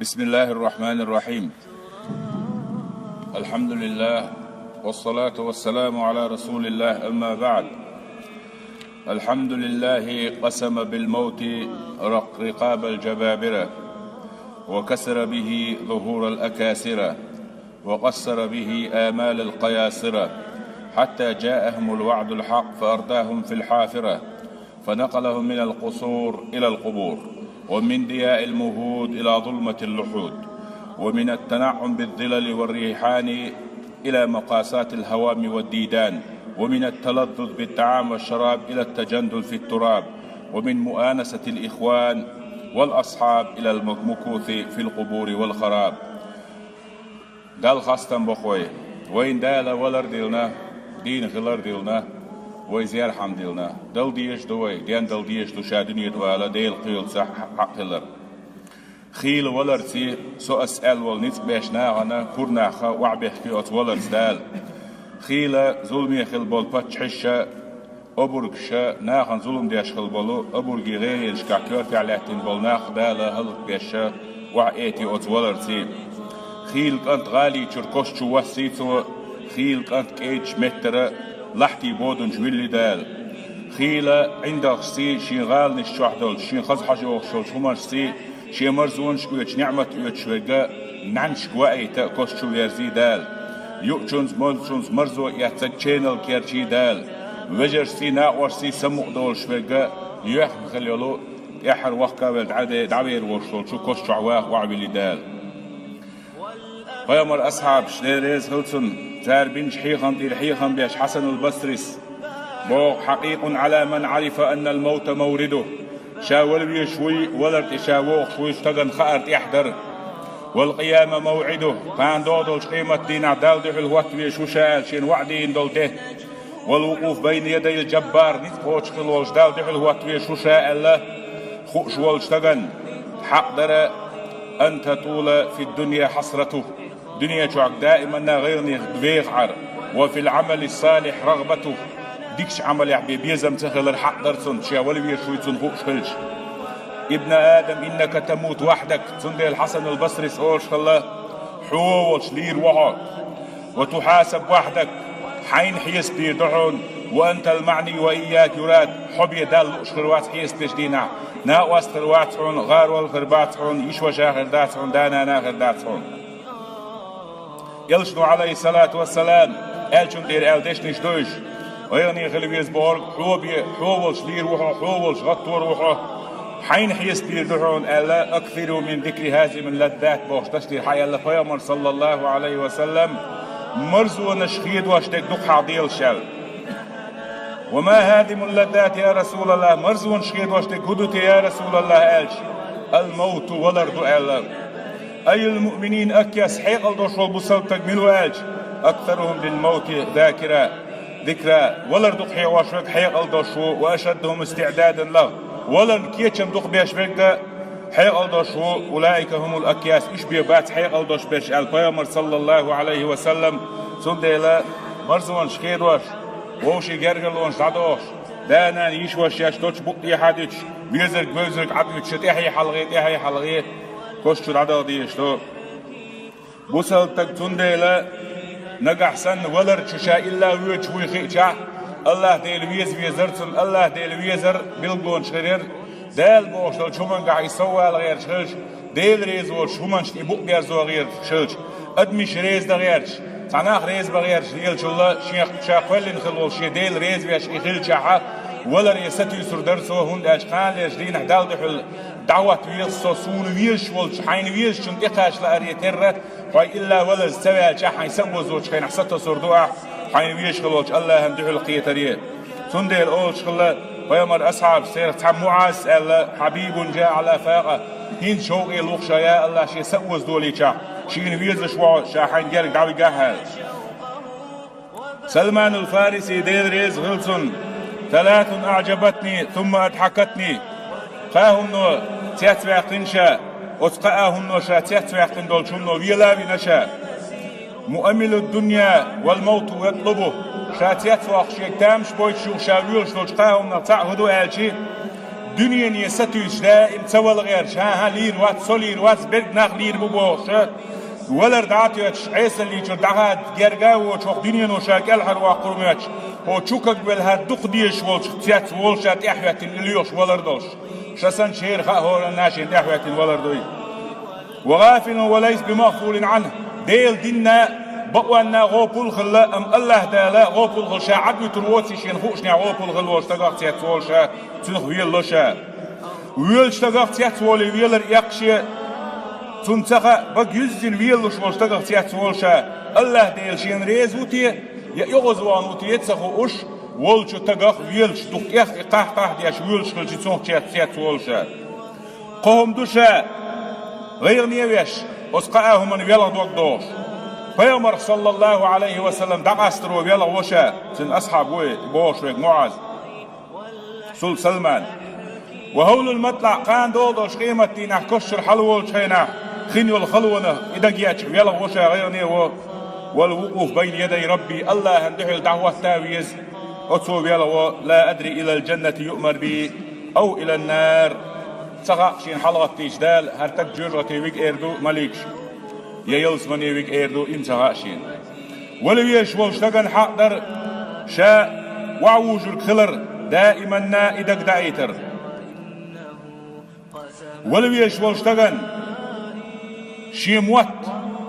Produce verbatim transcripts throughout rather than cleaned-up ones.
بسم الله الرحمن الرحيم. الحمد لله، والصلاة والسلام على رسول الله، أما بعد. الحمد لله قسم بالموت رق-، رقاب الجبابرة، وكسر به ظهور الأكاسرة، وقصر به آمال القياصرة، حتى جاءهم الوعد الحق فأرداهم في الحافرة، فنقلهم من القصور إلى القبور، ومن ضياء المهود إلى ظلمة اللحود، ومن التنعم بالظلل والريحان إلى مقاساة الهوام والديدان، ومن التلذذ بالطعام والشراب إلى التجندل في التراب، ومن مؤانسة الإخوان والأصحاب إلى المكوث في القبور والخراب. Далла хастам боху вай. Вайна Дала валар дилна, дийна хилар дилна, вай зерхьам дилна. Дала дезаш ду вай, ден Дала дезаш ду ша дуьне тӀа вала, Дела кхоьлуца хьакъ хилар. Хийла валарций, со ас аьлла волу ницкъ беш нахана, кура нахана охьабехке оцу валарца Дала. Хийла зуламе хила болу паччахьаш а, обаргаш а, нахана зулам деш хила болу, обаргийн гӀайгӀанашкахь коьртехь лаьттина болу нах Дала хӀаллакбеш а, охьаэций оцу валарций. Хийла кӀант гӀалин чуьра кошчу воссий цо, хийла кӀант кӀайчу меттара лахьти бодунчу вилли Дала. Хийла ӀиндагӀашций, шен гӀаланаш чохь долчу, шен хаза хьожа йогӀуш йолчу хӀуманашций, шен марзонаш оьцуш, неӀмат оьцуш верг а нӀаьнашка ваийта а кошчу верзий Дала. Юучунца, молучунца марзо эцнарг ченал керчий Дала. Вежаршций, накъошций самукъа долуш верг а, юьхьна хила йолу, тӀаьххьара вахка а велла дӀаде-, дӀавер волуш волчу кошчохь ваха охьавилли Дала. Пайхамар асхьабаш, Дела реза хила цунна, цара бинчу хьехам тӀера хьехам беш Хьасанул Басрис боху: «Хьакъикъун Ӏала ман Ӏарифа аннал маута мавридуху». Ша вала везаш вуй, валар тӀе ша вогӀуш вуй, стагана хаар тӀехь дара. «Вал къияма мавӀидуху», кхана догӀу долчу къематдийнахь Далла дуьхьал хӀотта везаш ву ша аьлла, шена ваӀда дина долу де. «Вал вукъуфу байна ядайил джаббар», ницкъ кхочуш хила волуш Далла дуьхьал хӀотта везаш ву ша аьлла, хууш волчу стагана хьакъ дара: «Ан татула фид дунья хьасратуху». Дуьне чохь даиманна гӀайгӀане вехаӀара, «ва фил Ӏамали салихь рагӀбатуху», дикачу Ӏамалехь бен безам ца хилар хьакъ дара цунна, ша вала везаш вуй цунна хууш хилча. «Ибна Адам, иннака тамуту вахьдак», цундела Хьасанул Басрис олуш хилла: «Хьо волчу лийр ву хьо, ва тухьасаб вахьдак, хьайна хьесап дийр ду хьуна, ва антал маӀни ва ийяка юрад, хьо бен Далла лууш хир вац хьесап дечу дийнахь, накъост хир вац хьуна, гӀарол хир бац хьуна, йиша-ваша хир дац хьуна, да-нана хир дац хьуна». Элчано, Ӏалайхиссалату вассалам, аьллачун тӀера аьлла дешнаш ду уьш. ГӀайгӀане хила веза бохург хьо бен, хьо волчу лийр ву хьо, хьо волчу гӀаттор ву хьо, хьайна хьесап дийр ду хьуна аьлла, «Аксиру мин зикри хазимил ладдат» бохуш даш дийр хьан аьлла Пайхамар, саллаллаху Ӏалайхи ва саллам, марзонаш хедош дерг дукха хьан делаш аьлла. «Ва ма хазимул ладдат, я Расулаллах, марзонаш хедош дерг хӀун ду те, я Расулаллах?» аьлча, «Ал-мавту, валар ду» аьлла. «Айюл муъминин акъяс, хьекъал долуш волу бусалба стаг мила ву?» аьлча, «Аксарухум лил мавти закира, зикра», валар дукха хьоьхуш верг хьекъал долуш ву, «ва ашаддухум истиъдадан лаху», валарна кечам дукха беш верг а хьекъал долуш ву, «улаика хумул акъяс», уьш бен бац хьекъал долуш берш аьлла Пайхамар, саллаллаху Ӏалайхи ва саллам. Цундела марзонаш хедош, вовшийн гергарлонаш дӀадохуш, да-нана, йиша-ваша, тӀочу букъ тӀехьа дуьтуш, безарг-вевзарг Ӏадуьтуш, тӀаьхье хьалхе, тӀаьхье хьалхе кошчу дӀадала дезаш ду бусалба стаг. Цундела нагахь санна валарчу ша илла воьдуш вуй хиъчахь, АллахӀ-Дела веза везара цунна, АллахӀ-Дела везар билгалонаш хир яра, Дала бохуш долчу хӀумангахь и соввала гӀерташ хилча, Дела реза волчу хӀуманашна и букъ берзо гӀерташ хилча, адамаш реза дан гӀерташ, цхьа нах реза бан гӀерташ лелачул а, шен, ша кхоьллина хила волу шен Дела реза веш и хилчахьа, валаре сатуьйсур дара цо, хӀунда аьлча кхана лерчу дийнахь Далла дуьхьал дӀахӀотта веза со, суна везаш волчу, хьайна везачунна тӀекхача лааре терра, хьо илла валаза ца ваьлча, хьайн са а озочу хенахь сатосур ду ахь, хьайна везаш хила волчу АллахӀана дуьхьал кхетаре. Цундела олуш хилла Пайхамар асхьабаш, церах цхьа МуӀаз аьлла: «Хьабибун жаа Ӏала факъа». ХӀинца шовкъе луха ша, я АллахӀ, шен са а озадолийчахь, шена везаш ву хьо, ша хьайна герга дӀавигахьа аьлла. Салманул Фариси, Дела реза хила цунна: «Саласун аӀжабатни, сумма адхьакатни». Кхаа хӀумано цецваьккхина ша, оцу кхаа хӀумано ша цецваьккхина долчу хӀумано вела а вина ша. «Муаммилу дунья вал мавту ятлубу». Ша цецвоккхуш, шега тамаш бойтуш юха ша воьлуш долчу кхаа хӀуманах цхьаъ хӀун ду аьлчи, Дуьнене сатуьйсуш даим ца вала гӀерташ, хӀан-хӀа, лийр вац, со лийр вац, берриг нах лийр бу бохуш, валар дӀа а тоьттуш, Ӏесаллин чуьра дӀахада герга а воцуш, хӀокху дуьнено ша кӀелхьарваккхар а моьттуш, хӀокху чу кагвелла хӀара дукха дезаш волчух цецволуш, ша тӀаьхьахӀоьттина лоьхуш валар долуш. Ша санна шера хаьа хӀоранна а шена тӀаьхьахӀоьттина валар дуй. وغافل وليس بمغفول عنه. Делан динна, бакъонна гӀопал а хилла, амма АллахӀ Дала гӀопал хилла ша Ӏад вуьтур воций шена хууш, шена гӀопал хилла волчу стагах цецволуш ша, цунах велало ша. Воьлучу стагах цецволий велар эккхаш, цунна ца хаьа, бага юьззина велалуш волчу стагах цецволу ша, АллахӀ Дела шена реза ву те, я оьгӀазвахна ву те ца хууш, волчу стагах велча, дукха тӀех а кхахь-кхахь деш воьлуш хилча, цунах цец-, цецволу ша. Кхо хӀума ду ша гӀайгӀане а веш, оцу кхаа хӀуманна велха дог дохуш. Пайхамарх, саллаллахӀу Ӏалайхи ва саллам, дӀакъастаро велха во ша, цуьнан асхьаб ву и, бохуш верг МуӀаз. Цул Салман. وهول المطلع, кхана догӀу долуш къематдийнахь кошчуьра хьалаволучу хенахь, хин йолу халонах и дагечух велха во ша гӀайгӀане а во. والوقوف بين يدي ربي, АллахӀан дуьхьал дӀахӀотта а веза, оцо велха во, لا أدري إلى الجنة يؤمر بي أو إلى النار. Ца хаьа шена хьалагӀаттийча Дала, хӀара стаг жоьжахате вига эр ду маликаш, я ялсамане вига эр ду, и ца хаьа шена. Вала везаш волчу стагана хьакъ дара ша охьавужург хилар, даиманна и дагадаийтар. Вала везаш волчу стагана шен мотт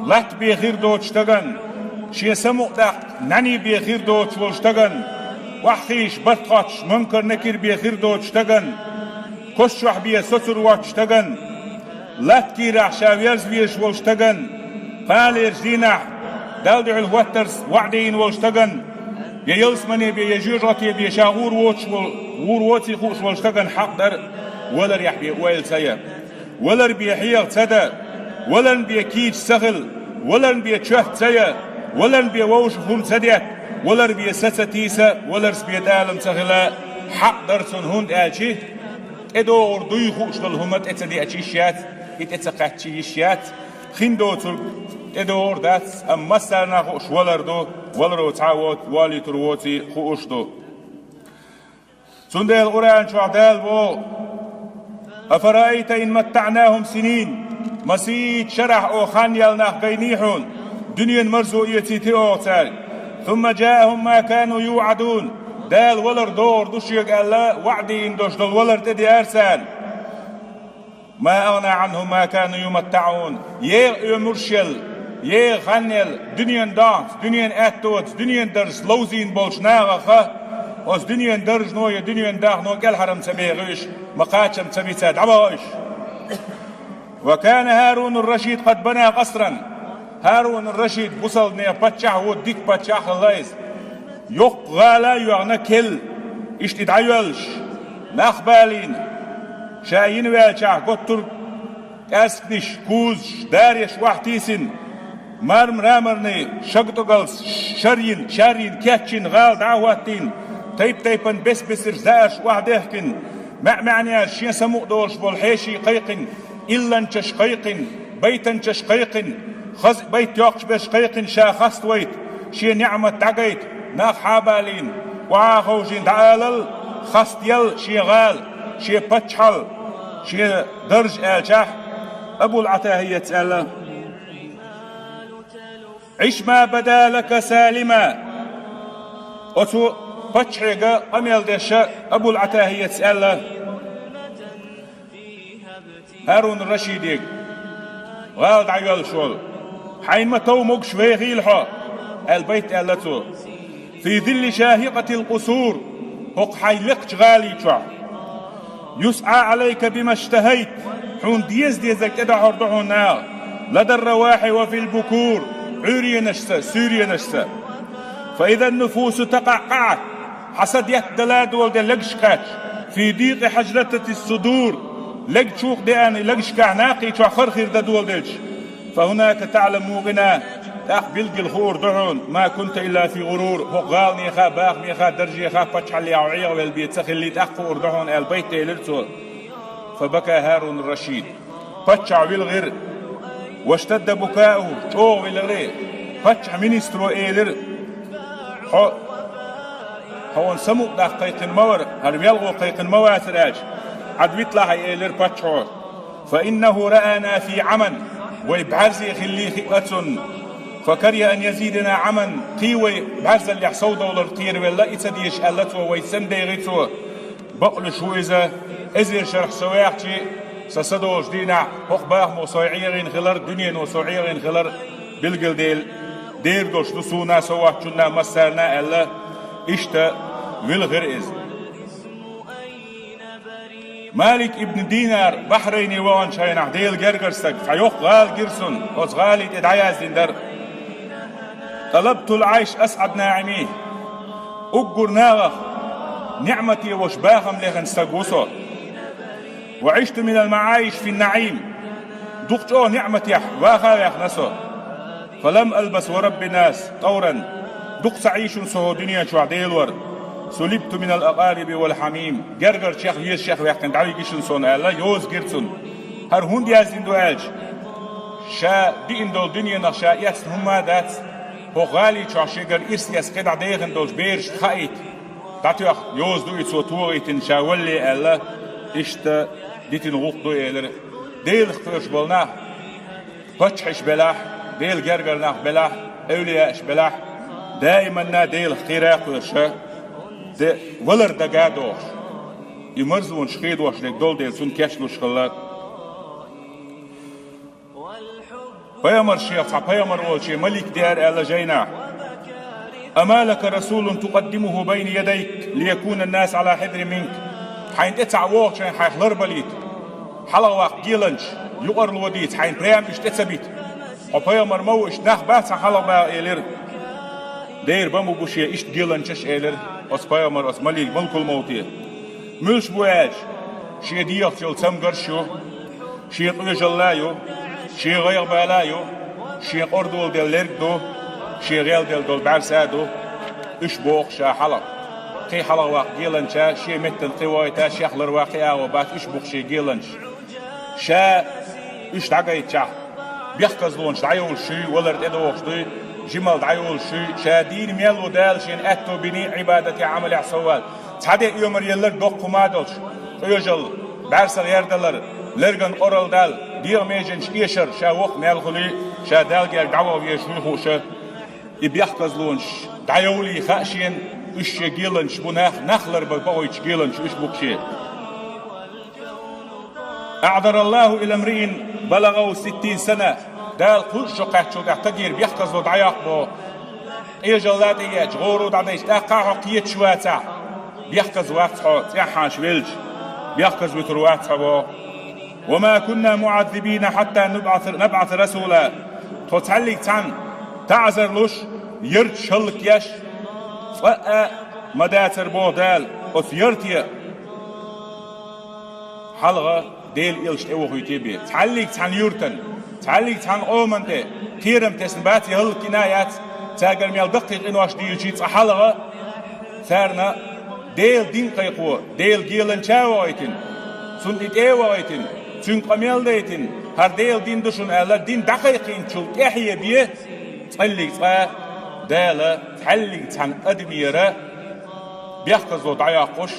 латта бен хир доцучу стагана, шен самукъадаккха нӀаьний бен хир доцуш волчу стагана, охьахийша барт хоттуш, Мункар-Накир бен хир доцучу стагана, кос чохь бен соцур воцучу стагана, латта кийрахь ша верза везаш волчу стагана, кханалерчу дийнахь Далла дуьхьал хӀоттарца ваӀда йина волчу стагана, я ялсамане бен, я жоьжахате бен ша гӀур воцуш волу, гӀур воций хууш волчу стагана хьакъ дара валарехь бен ойла ца ян. Валар бен хьеха ца дан, валарна бен кийча ца хила, валарна бен чоьхта ца ян, валарна бен вовшах хӀума ца детта, валар бен са ца тийса, валарца бен тӀалам ца хила хьакъ дара цунна, хӀунда аьлча тӀедогӀур дуй хууш долу хӀума тӀе ца деача йиш яц, и тӀе ца кхаьчча йиш яц, хин доцург тӀедогӀур дац, амма массарна а хууш валар ду, валаро цхьа а воцу, валийтур воций хууш ду. Цундела Къуръан чохь Дала боху: أفرأيت إن متعناهم سنين, масийтта шарахь оха хан яьлла нах гайний хьуна, дуьненан марзо эцийти оха цаьрга, ثم جاءهم ما كانوا يوعدون, Дала валар догӀур ду шега аьлла, ваӀда йина долуш долу валар тӀедеара царна. ما أغنى عنهم ما كانوا يمتعون. ЕгӀа оьмурш елла, егӀа хан елла, дуьненан дахца, дуьненан аьттоца, дуьненан даржаца ловзийна болчу нахах оцу дуьненан даржано я дуьненан дахано кӀелхьарам ца бехи уьш, ма кхачам ца бийца дӀабахьа уьш. وكان هارون الرشيد قد بنى قصرا. ХӀарун ар-Рашид бусалбанех паччахь ву, дика паччахь хилла иза. Йоккха гӀала а йоьгӀна керла, иштта и дӀайоьллуш, нах балийна, ша йина ваьллачахь готтург, кӀаьрскнаш, кузаш, дареш охьатийсина, марм-, мраморный шагтӀогалц шар йина, шар йина, кечйина гӀала дӀа а хӀоттийна, тайп-тайпана бес-бесарчу даарш охьадехкина, маьӀ-маьӀнера шен самукъадолуш болу хьеший кхайкхина, илланчаш кхайкхина, байтанчаш кхайкхина, хаза байт йоккхуш берш кхайкхина, ша хаставайта, шен неӀмат дӀагайта, нах хьабалийна, охьа а ховшийна дӀаалал, хастаял шен гӀала, шен паччахьал, шен дарж аьлчахь, Абул-ГӀатахӀияца аьлла: عش ما بدا لك سالما. Оцу паччахьега къамел деш Абул-ГӀатахӀияца аьлла: ХӀарун ар-Рашидега, гӀала дӀайоьллуш волу, хьайна ма тов могуш вехийла хьо, аьлла байт аьлла цо. في ظل شاهقة القصور, хӀокху хьайн лекхачу гӀали чохь. يسعى عليك بما اشتهيت, хьуна деза-дезарг тӀедахьор ду хьуна наха, لدى الرواح وفي البكور, Ӏуьйренашца, суьйренашца. فإذا النفوس تقعقعت, хьан са деттадала доладелла легаш кхаьчча, في ضيق حجرتة الصدور, легачух а деана легашкахь накхий чохь хар хир дан доладелча, فهناك تعلم موقنا, тӀаккха билггал хуур ду хьуна, ما كنت إلا في غرور, хӀокху гӀаланеха, бахамеха, даржеха, паччахьаллеха хьо Ӏехавелла бен ца хиллий, тӀаккха хуур ду хьуна, аьлла байт элира цо. فبكى هارون الرشيد. Паччахь вилхира. واشتد بكاؤه, чӀогӀа вилхира. Паччахьан министро элира: хьо, хьо ван самукъадаккха кхайкхина ма вара, хӀара велхо кхайкхина ма вацара аьлча. Ӏадвитлахь, элира паччахьо, فإنه رآنا في عمى, вай бӀарзе хилли хиъна цунна, فكره أن يزيدنا عمى, кхин вай бӀарзаллехь совдовлар кхеравелла, и ца дезаш аьлла цо, вай сенна дайгӀа цо. Бакълуш ву иза, эзар шарахь со ваьхча, сан са долчу дийнахь, хӀокху бахамо со Ӏехийна хилар, дуьнено со Ӏехийна хилар, билггал дела, дера долуш ду суна, со воцчунна, массарна аьлла, иштта вилхира иза. Малик ибн Динар Бахрайне ваханчу хенахь Делан гергара стаг, цхьа йоккха гӀала гира цунна, оцу гӀали тӀе дӀаяздина дара: طلبت العيش أسعد ناعميه. Уггар нахах ниӀмате волуш бахам лехна стаг ву со. وعشت من المعايش في النعيم. Дукха чӀогӀа ниӀматехь ваха а ваьхна со. فلم ألبث ورب الناس طورا. Дукха ца Ӏийшина со хӀокху дуьнен чохь Делора. سلبت من الأقارب والحميم. Гергарчех, везачех ваьккхина дӀавигишина суна аьлла, йоза гира цунна. ХӀара хӀунда яздина ду аьлча, ша диъна долу дуьненах ша эцна хӀумма а дац, хӀокху гӀали чохь шегара ирс эцна кхидӀа дехна долчу берашка хаийта, дӀатоьхна йоза ду и цо тохийтина ша валале аьлла, иштта дитина гӀуллакх ду элира. Делах кхоьруш болу нах, паччахьаш белахь, Делан гергара нах белахь, эвлияаш белахь, даиманна Делах кхера а кхоьруша, де валар дага а дохуш, и марзонаш хедош дерг долу дела цунна кечлуш хилла. Пайхамар шех цхьа пайхамар волче малик деара аьлла жайнахь: أما لك رسول تقدمه بين يديك ليكون الناس على حذر منك. Хьайна тӀе цхьаъ вогӀучу хьайх ларбалийта, хьалха ваккха геланча, юкъарло дийца, хьайна прямо уьш тӀе ца бита. Хьо пайхамар ма ву, иштта нах бац хьан хьалха баха, элира. Дера бан бу шен иштта геланчаш, элира оцу пайхамар оцу малик малкул-мовте. Муьлш бу аьлча, шен дегӀаца йолу цамгарш ю, шен къоьжалла а ю, шен гӀайгӀа-бала а ю, шен къордалла делла лерг а ду, шен гӀелделла долу бӀаьрса а ду. Уьш боху ша хьалха. Кхин хьалха ваккха геланча, шен меттана кхин вахийта, шех ларван кхин агӀо бац, уьш бу-кх шен геланчаш. Ша уьш дӀагайтчахь, бехказлонаш дӀайовлуш юй, валар тӀедогӀуш дуй, жималла дӀайовлуш юй, ша дийна мел ву Дала шена аьтто биний Ӏибадатехь, Ӏамалехь соввала. Цхьа де оьмар елларг доккха хӀума а долуш, къоьжалла, бӀаьрсах ярдалар, лерган къоралла дала, дегӀан меженаш эшар, ша воккха мел хуьлий, ша Далла герга дӀаваха везаш вуй хууша. И бехказлонаш дӀайовлий хаьа шена, уьш шен геланчаш бу, нах, нах ларбан бакъойтучу геланчаш уьш бу-кх шен. أعذر الله إلى امرئ بلغه ستين سنة. Дала кхузткъа шо кхаьччул тӀаьхьа стагера бехказло дӀайоккху боху. Къежалла тӀееача, гӀоро дӀадайча, тӀаккха хьо кхеташ вацахь, бехказа вац хьо, цӀеххьана велча, бехказа вуьтур вац хьо боху. وما كنا معذبين حتى نبعث، نبعث رسولا. Тхо цхьаьллиг цхьанна таӀзар луш, ярташ хӀаллакъеш, цкъа а ма дацара боху Дала, оцу ярте хьалха Делан элча тӀевохуьйтий бен. Цхьаьллиг цхьана юьртана, цхьаьллиг цхьана къомана тӀе кхерам тесна бац, я хӀаллакйина а яц, цаьргара мел даккхий къинош дийцича цкъа хьалха, царна Делан дин кхайкхо, Делан геланча а вахийтина, цунна и тӀе а вахийтина, цуьнга къамел а дайтина, хӀара Делан дин ду шуна аьлла, дин дӀакхайкхийначул тӀаьхье бен, цкъаллиг цкъа Дала цхьаьллиг цхьана адамера бехказло дӀайоккхуш,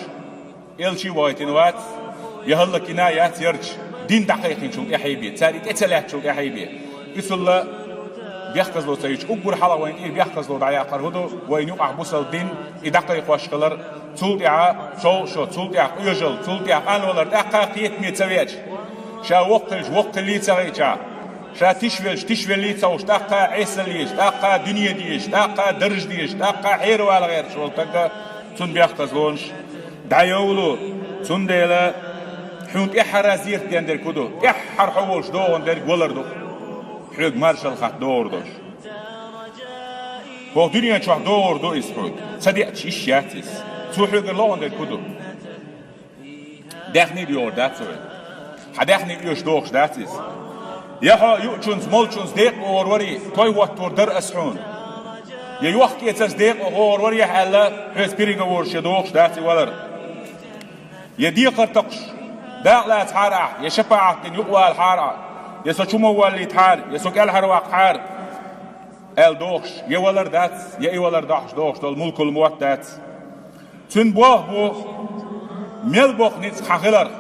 элчий вахийтина вац, я хӀаллакйина а яц ярташ, дин дӀакхайкхийначул тӀаьхье бен, цара и тӀе ца лаьттачул тӀаьхье бен. Иза хӀалла бехказло ца йича, уггар хьалха вайна тӀера бехказло дӀаяккхар хӀун ду, вайна юкъахь бусалба дин, и дӀакхайкхош хилар, цул тӀаьхьа шовзткъа шо, цул тӀаьхьа къоьжалла, цул тӀаьхьа къанвалар, тӀаккха кхетаме ца веача, ша воккха хилча, воккха хиллий ца хиъча, ша тиша велча, тиша веллий ца хууш, тӀаккха Ӏесалла езаш, тӀаккха дуьне дезаш, тӀаккха дарж дезаш, тӀаккха хьеравала гӀерташ волу стаг, цунна бехказлонаш дӀайовлу, цундела хьуна тӀаьххьара зерат ден дерг хӀун ду? ТӀаьххьара хьо волуш догӀун дерг валар ду. Хьоьга маршалла хатта догӀур долуш. ХӀокху дуьнен чохь догӀур ду иза хьоьга. Ца деъча йиш яц иза. Цо хьоьгара лоӀун дерг хӀун ду? Даьхни а доьхур дац хьо вайн. Хьан даьхни оьшуш дохуш дац иза. Я хьо юучунца, молчунца декъа вогӀур варий, той хӀоттор дара ас хьуна. Я йохк-эцарца декъа вогӀур варий аьлла, хьоьца переговораш я дохуш дац и валар. Я декхар такхуш, дакъа лацахьара ахь, я шапаӀат дина юкъавалахьара ахь, я со чу ма воллийтахьара, я со кӀелхьарваккхахьара аьлла дохуш, я валар дац, я и валар дахьаш дохуш долу мулкул мотт дац. Цуьнан болх бу мел боккха ницкъ хьан хиларх.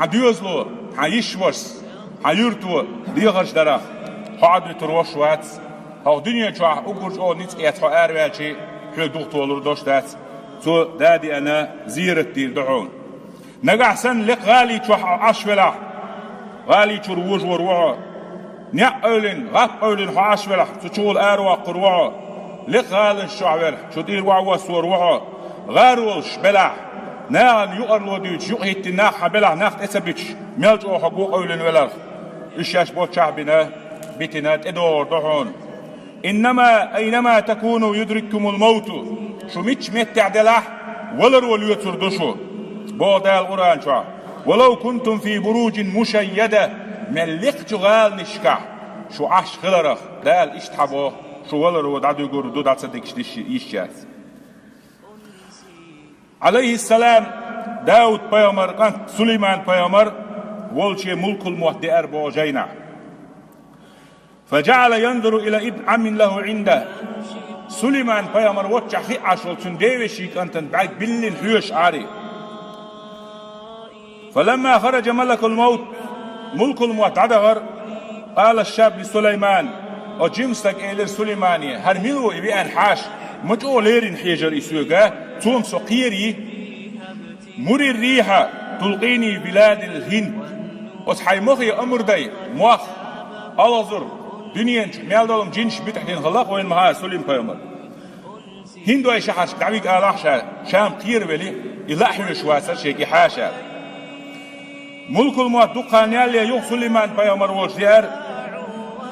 Хьан доьзало, хьан йиша-вашас, хьан юьрто дехарш дарах, хьо Ӏадвитур вош вац. Хьох дуьне чохь уггар чӀогӀа ницкъ эца хьо араваьлчи, хьоьга духтолур дош дац. Цо да деана зерат дийр ду хьуна. Нагахь санна лекха гӀали чохь Ӏаш велахь, гӀали чуьра вожавар ву хьо. НеӀ къевлина, гӀап къевлина хьо Ӏаш велахь, цу чугӀула араваккхур ву хьо. Лекха гӀаланаш чохь велахь, чу тӀера охьавоссор ву хьо. ГӀар волуш белахь, нахана юкъарло дуьйцуш, юкъахӀиттина нах хьан белахь, нах тӀе ца бичаш, мел чӀогӀа хьо го къевлина веларх. Уьш шаьш боцчахь бина, битина, тӀедогӀур ду хьуна. Иннама, айнама такуну юдриккумул мавту. Шу мичча меттехь делахь, валаро лоьцур ду шу, боху Дала Къуръан чохь. Валав кунтум фи буружин мушайяда, мел лекхачу гӀаланашкахь шу Ӏаш хиларах, Дала иштта хьан боху, шу валаро дӀадуьгур ду, дӀа ца дигаш диш йиш яц. Ӏалайхиссалам, Дауд-пайхамар кӀант Сулайман-пайхамар волче мулкул мотт деара боху жайнахь. فجعل ينظر إلى ابن عم له عنده. Сулайман-пайхамар воцчахь хиъ Ӏаш волу цуьнан девешин кӀантана бӀаьрг биллина хьоьжуш Ӏари. فلما خرج ملك الموت, мулкул мотт дӀадахара, قال الشاب لسليمان, оцу жима стага элира Сулаймане: «ХӀара мила ву и веана хьаша? Ма чӀогӀа леррина хьежара и соьга, цо-м со кхерий?» مري الريح تلقيني بلاد الهند. Оцу хьайн мохе омра дай, мох, алазур, дуьнен чу мел долу жинаш битӀахь дина хилла-кх вайна ма-хаъара Сулим-пайхамар. ХӀиндой шахьаршка дӀавига алахь ша, Шам кхеравелли, и лаа хьоьжуш вацара шега и хьаша. Мулкул мотт дукха хан ялале юха Сулайман-пайхамар волчу деара.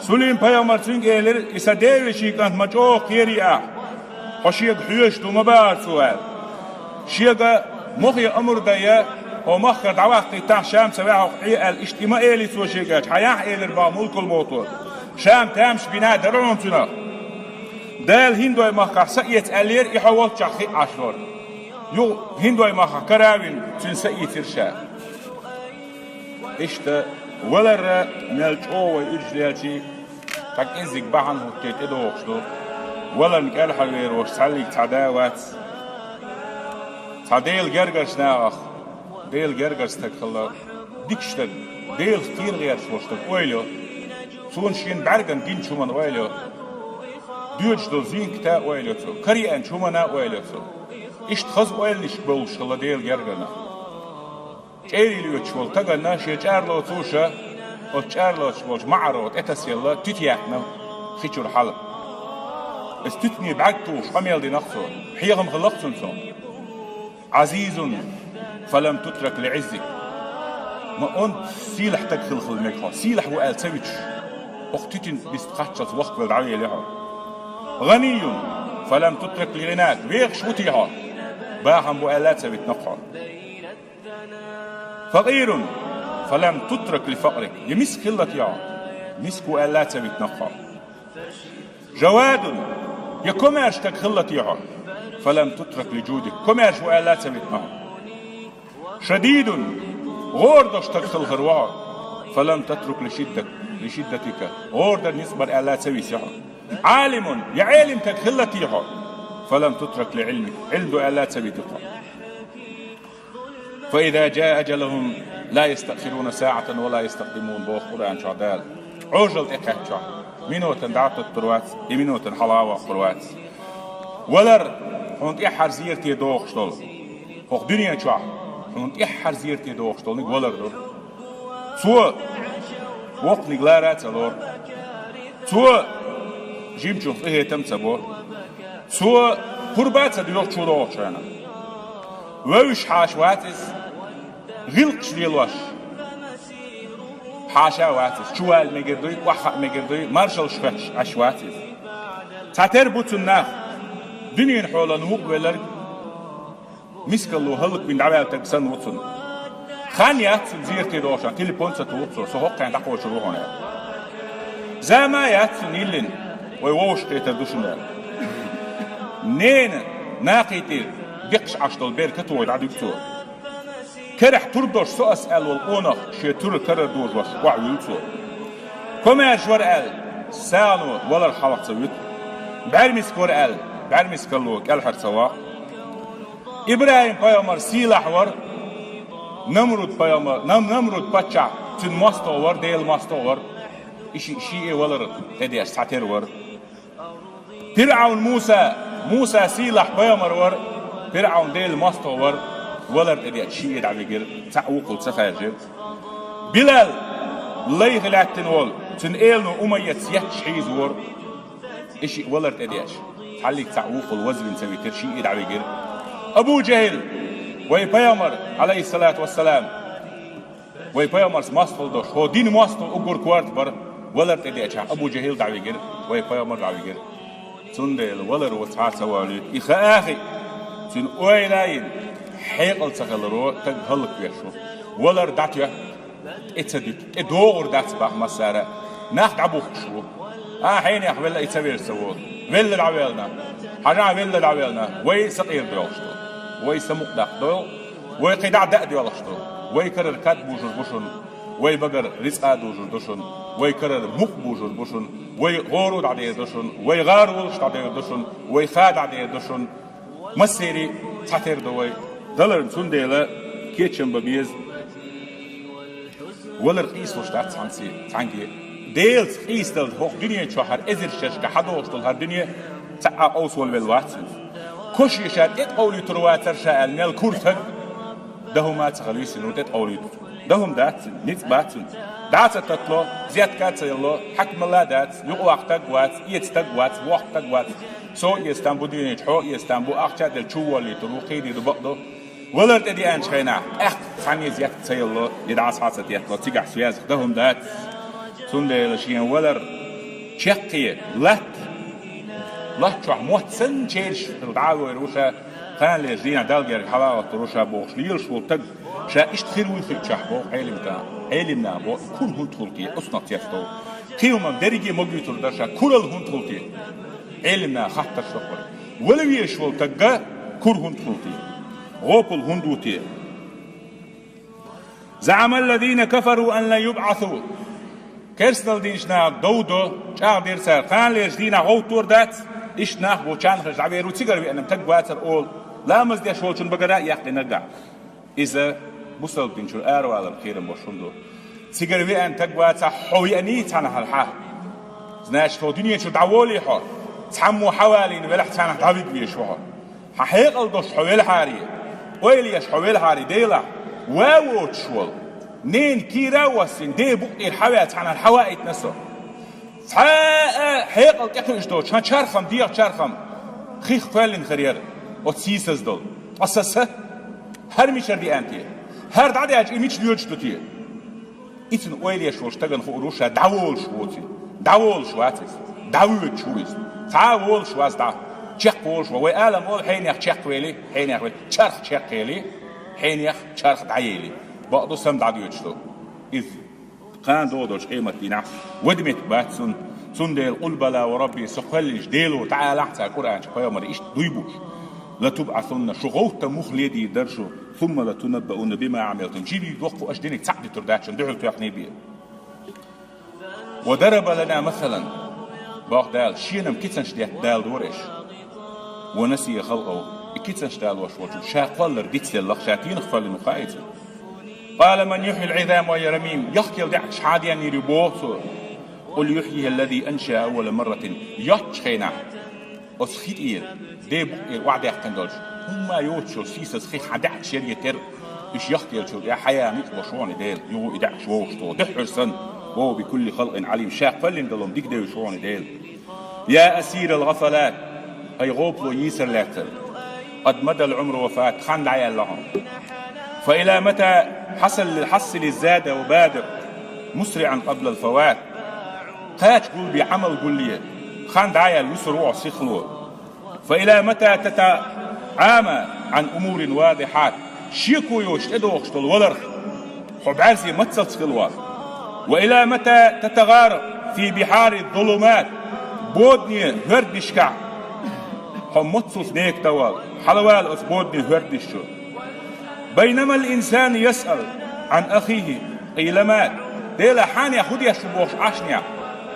Сулим-пайхамар цуьнга элира: «И сан девешин кӀант ма чӀогӀа кхерий ахь. Хьо шега хьоьжуш ду ма бахара цо», – аьлла. Шега мохе омра дай, хьо махкара дӀаваккхийтахь, Шам ца ваьхьа хьо Ӏе аьлла, иштта и ма элий цо шега, хьан яхь элира боху мулкул мотто. Шам тамаш бина дара хьуна цунах. Дала хӀиндой махкахь са эца аьллера, и хьо волччахь хиъ Ӏаш лора. Юха хӀиндой махкахь кара а вина, цуьнан са ийцира ша. Иштта, валар мел чӀогӀа вай уьдуш лелчий, цхьа кӀеззиг бахьана хӀуттий тӀедогӀуш ду. Валарна кӀелхьарвер волуш цхьаьллиг цхьа да а вац. Цхьа Делан гергарчу нахах, Делан гергара стаг хилла, дикачу стаг, Делах кхера гӀерташ волу стаг ойла йо. Цунна шен бӀаьргана гиначу хӀуманна ойла йо. Доьдуш долу зенката а ойла йо цо, караеанчу хӀуманна а ойла йо цо. Иштта хаза ойланашка бовлуш хилла Делан гергара нах. ЧӀерий лоьцуш волу стаганна шен чӀара лоцуш а, оцу чӀара лоцуш болчу маӀаро тӀетасаелла туьта яьккхина хи чуьра хьала. Оцу туьтане бӀаьрг тухуш къамел дина-кх цо, хьехам хилла-кх цуьнан цунах. Ӏазизун, фалам тутрак ли Ӏиззик. Ма онда сийлахь стаг хила хила мега хьо, сийлахь ву аьлла ца вуьтуш, оха туьтан бист кхаччалц вахкавелла дӀавели хьо. ГӀанийюн, фалам тутрак ли гӀинак. Вехаш ву те хьо, бахам бу аьлла а ца витина-кх хьо. Факъирун, фалам тутрак ли факърик. Я миска хилла те хьо, миска ву аьлла а ца витина-кх хьо. Жавадун, я комаьрша стаг хилла те хьо, фалам тутрак ли жудик. Комаьрша ву аьлла а ца витина хьо. Шадидун, гӀора долуш стаг хила хир ву хьо, фалам тутрак ли шиддак, ли шиддатика. ГӀора дар ницкъ бара аьлла а ца висина хьо. Ӏалимун, я Ӏелим стаг хилла те хьо, фалам тутрак ли Ӏилмик. Ӏилма ду аьлла а ца витина хьо. فإذا جاء أجلهم لا يستأخرون ساعة ولا يستقدمون, боху Къуръан чохь Дала. Ӏожалла тӀекхаьччахь, минотана дӀа а тоттур вац, и минотана хьала а воккхур вац. Валар хьуна тӀаьххьара зерате догӀуш долу. ХӀокху дуьнен чохь хьуна тӀаьххьара зерате догӀуш долуниг валар ду. Цо воккханиг лара а ца лору. Цо жимачух къинхетам а ца бо. Цо пурба а ца доьху чу догӀучу хенахь. Вевзаш хьаша вац иза, гӀиллакхаш лелош хьаша а вац иза. Чувала мегар дуй, охьахаа мегар дуй, маршаллаш хоьттуш Ӏаш вац иза. Цхьатера бу цунна нах, дуьненан хьолан вукъа велларг, мискалло хӀаллаквина дӀаваьлла стаг санна ву цунна. Хан яц цунна зерате догӀуш, телефон ца туху цо, со хӀокхуьнга дӀакхочур ву хьуна аьлла. Зама а яц цунна йиллина, вай вовшахкхетар ду шуна аьлла. Ненан накхийтира декхаш Ӏаш долу беркат вой дӀадуьгу цо. Карахь тур долуш со ас аьлла волу къонах шен туьра карара дожош охьавуьллу цо. Комаьрша вара аьлла, сагӀано валар хьалха ца вуьту. БӀаьрмиска вара аьлла, бӀаьрмискалло кӀелхьара ца воккху. ИбрахӀим-пайхамар сийлахь вара, Намруд пайхамар, Нам-, Намруд паччахь, цуьнан мостагӀа вара, Делан мостагӀа вара. И шиъ, шиъ а валар тӀедеаш цхьатера вара. ПирӀавн Муса, Муса сийлахь пайхамар вара, ПирӀавн Делан мостагӀа вара, валар тӀедеача шиъ а дӀавигира, цхьаъ вукхул ца хаьржира. Билал, лайх лаьттина волу, цуьнан элано Умайяц етташ хьийзавора. И шиъ валар тӀедеача, цхьаллиг цхьаъ вукхул вазвина ца витира, шиъ а дӀавигира. Абу ЖахӀил, вай пайхамар, Ӏалайхиссалату вассалам, вай пайхамарца мостагӀалла долуш, хӀо дина мостагӀа уггар корта бара, валар тӀедеача, Абу ЖахӀил дӀавигира, вай пайхамар дӀавигира. Цундела валар ву цхьа а ца валуьйту, и хаа а хиъ, цуьнан ойла а йина, хьекъал ца хиларо стаг хӀаллаквеш ву. Валар дӀатоьхна, тӀе ца дуьту, тӀе догӀур дац бах массара. Нах дӀабухкуш бу. А, хьенех велла и ца вер ца волу. Велла дӀавелна. Хьажахь, велла дӀавелна. Вай сакъера доьлхуш ду. Вай самукъадаккха долу. Вай кхидӀа даа доьлхуш ду. Вай карара кад бужур бу шуна. Вай багара рицкъа а дужур ду шуна. Вай карара мукъ бужур бу шуна. Вай гӀоро дӀадер ду шуна. Вай гӀар волуш дӀадер ду шуна. Вай ха дӀадер ду шуна. Массери цхьатера ду вай. Даларна цундела кечам бан беза. Валар къийсалуш дац цхьаьнци, цхьаьнге. Делаца къийсадалла хӀокху дуьне чохь хӀара эзар шерашка хьадогӀуш долу хӀара дуьне цхьа а къовсавала велла вац иза. Коша ша тӀе тӀе къовлуьйтур вацара ша аьлла мел кура стаг, дан хӀума ца хилла висина ву тӀе тӀе къовлуьйтур. Дан хӀума дац цуьнан, ницкъ бац цуьнан. ДӀа а ца таттало, зетка а ца ялло, хьаькамалла а дац, юкъаваккха стаг вац, эца стаг вац, воккха стаг вац. Со эцна бу дуьйна чу, хьо эцна бу, ахча а делла чу воллийтур ву, кхийдийр ду бакъду. Валар тӀедеанчу хенахь, тӀаккха цхьаьннеца ятта ца ялло, я дӀа схьа ца теттало, цигахь соьзах дан хӀума дац. Цундела шен валар чеккхе, латта, латта чохь мотт санна чераш хилла дӀа а войр ву ша, кханалерчу дийнахь Далла герга хьалагӀоттур ву ша бохуш лелаш волу стаг, ша иштта хир вуй хиъчахь боху Ӏелимнаха. Ӏелимнаха боху, кура хӀунда хуьлу те, оцунах цецдовлу. Кхин хӀуманна дерриге а магуьйтур дара ша, куралла хӀунда хуьлу те. Ӏелимнаха хаттарш доккхура. Вала везаш волу стагга кура хӀунда хуьлу те? ГӀопал хӀунда ву те? زعم الذين كفروا أن لن يبعثوا. Керстанал динчу наха дов до, чӀагӀдира цара, кханалерчу дийнахь гӀовттор дац, иштта нах бу, чанхаш дӀавер ву, цигара веана стаг вацара олу, ламаз деш волчун багара а яьккхина нагахь. Иза бусалба динчуьра араваларна кхерам беш хӀума ду. Цигара веана стаг вацахь, хьо веаний цхьанхьара хьан? Значит, хьо дуьнен чу дӀаволий хьо? Цхьаммо хьавалийна велахь, цхьанхьа дӀавига везаш ву хьо. Хьан хьекъал долуш хьо велахьарий, ойла еш хьо велахьарий Делахь, ва воцуш волу, ненан кийра а воссийна, ден букъ тӀера хьаваьлла цхьанхьара хьаваийтина со. Цхьа а хьекъал тӀекхуьуш доцуш, хьан чархам, дегӀан чархам хих кхоьллина хир яра, оцу сийсаз долу. Ткъа сан са? ХӀара мичара деана те? ХӀара дӀадаьлча, и мича лоьдуш ду те? Ицунна ойла еш волу стагана хуур ву ша дӀаволуш воций. ДӀаволуш вац иза. ДӀавоьдуш ву иза. Цхьа а волуш вац дӀа. Чекхволуш ву. Вай алам олу, хьенех чекхвели, хьенех вели. Чарх чекхъели, хьенех чарх дӀаели. Бакъду, сам дӀадоьдуш ду. Иза. Кхана догӀу долчу къематдийнахь вада меттиг бац цунна. Цундела: «Къул бала ва Рабби», со кхоьллинчу Делора, тӀаьхьа алахь цара Къуръан чу пайхамаре иштта дуй бу: «ЛатубӀасунна», шу гӀовттан мух ледийр дара шу, «сумма латунаббаунна бима Ӏамилтум», жимиг доккху аша диниг цхьаъ дитур дац шуна дуьхьал тоьхний бе. «Ва дараба лана масалан», боху Дала, шена-м кицанаш детта Дала дора аша. «Ва насия халкъаху», и кицанаш далош волчу ша кхоллар дицделлах, ша тенах кхоьллина ву хаийца. «Къала ман юхьйил Ӏизама ва хьия рамим», яхкел даьӀахкаш хьан денйийр ю боху цо. «Къул юхьйихьа ллази аншаа аввала марратин», йоцчу хенахь, оцу хи тӀера, ден букъ тӀера охьадаьккхина долчу, хӀумма йоцуш йолу сийсаз хих хьан даьӀахкаш яр йитира, уьш яхкелчул тӀаьхьа хьаяна ницкъ беш ву хьуна Дела, юха и даьӀахкаш вовшах тоху, дуьххьара санна, «ва хӀува бикулли халкъин Ӏалим», ша кхоьллина долу дика девзаш ву хьуна Дела. «Я асирал гӀафалат», хӀай гӀопало йийсар лаьцна. «Къад мадал Ӏумру ва фат», хан дӀаяьлла хьуна. «Фа ила мата хьасал-, хьассили ззада ва бадир мусриӀан къаблал фават». Кхача гулбе, Ӏамал гулъе, хан дӀаяьлла вуьсур ву хьо сихло. «Фа ила мата татаӀама Ӏан умурин вадихьат». Шеко йоцуш тӀедогӀуш долу валарх хьо бӀаьрзе мацалц хилла вац. «Ва ила мата татагӀаракъ фи бихьари ззулумат». Бодане хӀоьрднишкахь хьо мацалц нека тӀе вала, хьалавала оцу бодане хӀоьрдниш чу. «Байнамал инсану ясъал Ӏан ахихи къийла мат». Дела, хьанех хӀун деш ву бохуш Ӏашнех,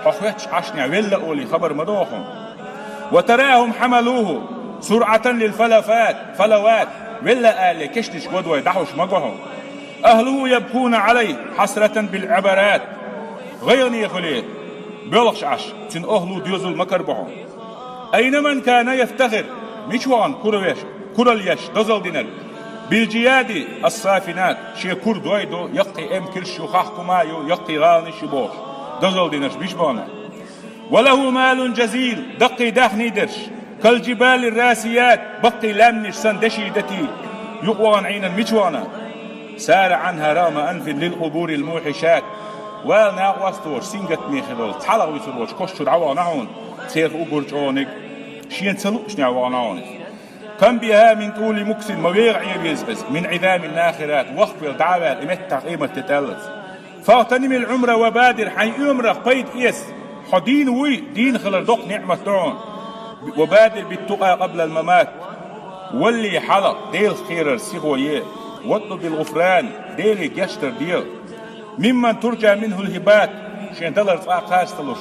хьо хоьттуш Ӏашнех, велла олий хабар ма догӀу хьуна. «Ва тарахум хьамалуху сурӀатан лил фалафат, фалават». Велла алале, кешнашка вадой дӀахьуш ма го хьуна. أهله يبكون عليه حسرة بالعبرات. ГӀайгӀане хуьле, боьлхуш Ӏаш, цуьнан охӀла доьзал ма карабо хьуна. أين من كان يفتخر, мича вахана кура веш, куралла еш, дозалла динарг, بالجياد الصافنات, шен кура дой ду, яккхий эмкирш ю, хахкума ю, яккхий гӀаланаш ю бохуш, дозалла динарш мича бахана? وله مال جزيل, даккхий даьхни дерш, كالجبال الراسيات, баккхий лаьмнаш санна деши дати, юкъа вахана Ӏийна мича вахана? سار عنها رغم أنف للقبور الموحشات. Вала накъост волуш, сингаттаме хир волу, цхьалха вуьсур волчу кошчуьра дӀавахана хьуна, церан уггар чӀогӀаниг, шена ца луъушехь вахана хьуна иза. كم بها من طول مكث, ма вегӀа Ӏен веза иза, من عظام ناخرات, вахвелла дӀа а ваьлла, и меттахь къемат де тӀаьллаца. فاغتنم العمر وبادر, хьайн оьмарах пайда эца, хьо дийна вуй, дийна хилар доккха ниӀмат ду хьуна. وبادر بالتقى قبل الممات, валле хьалха Делах кхерар сихо е, واطلب الغفران, Деле гечдар де, ممن ترجى منه الهبات, шен далар цкъа а кхача ца луш,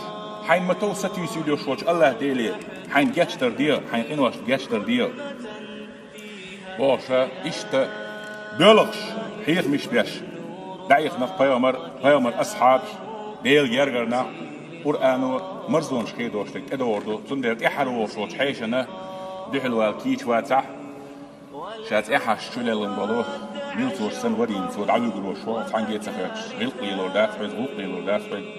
хьайн ма-тов сатуьйсийла йолуш волчу АллахӀ-Деле хьайн гечдар де, хьайн къиношна гечдар де. Бохуша, иштта боьлхуш, хьехамаш беш, дӀаихнарг пайхамар, пайхамар асхьабаш, Делан гергара нах, Къуръано марзонаш хедош дерг тӀедогӀур ду, цундела тӀаьхьара вогӀуш волчу хьешана дуьхьал вала кийча вацахь, ша цӀе хьаьжча чулеллина болу, милцош санна варийна, цо дӀавуьгур волуш ву, цхьаьнгге а ца хоьттуш, гӀиллакх лелор дац хьоьга, гӀуллакх лелор дац хьоьга,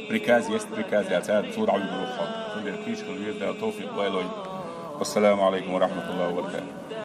приказ есть, приказ яц, цара цо дӀавуьгур ву хьо. Цундела кийча хила веза Дала тавфикъ лойла вайна. والسلام عليكم ورحمة الله وبركاته.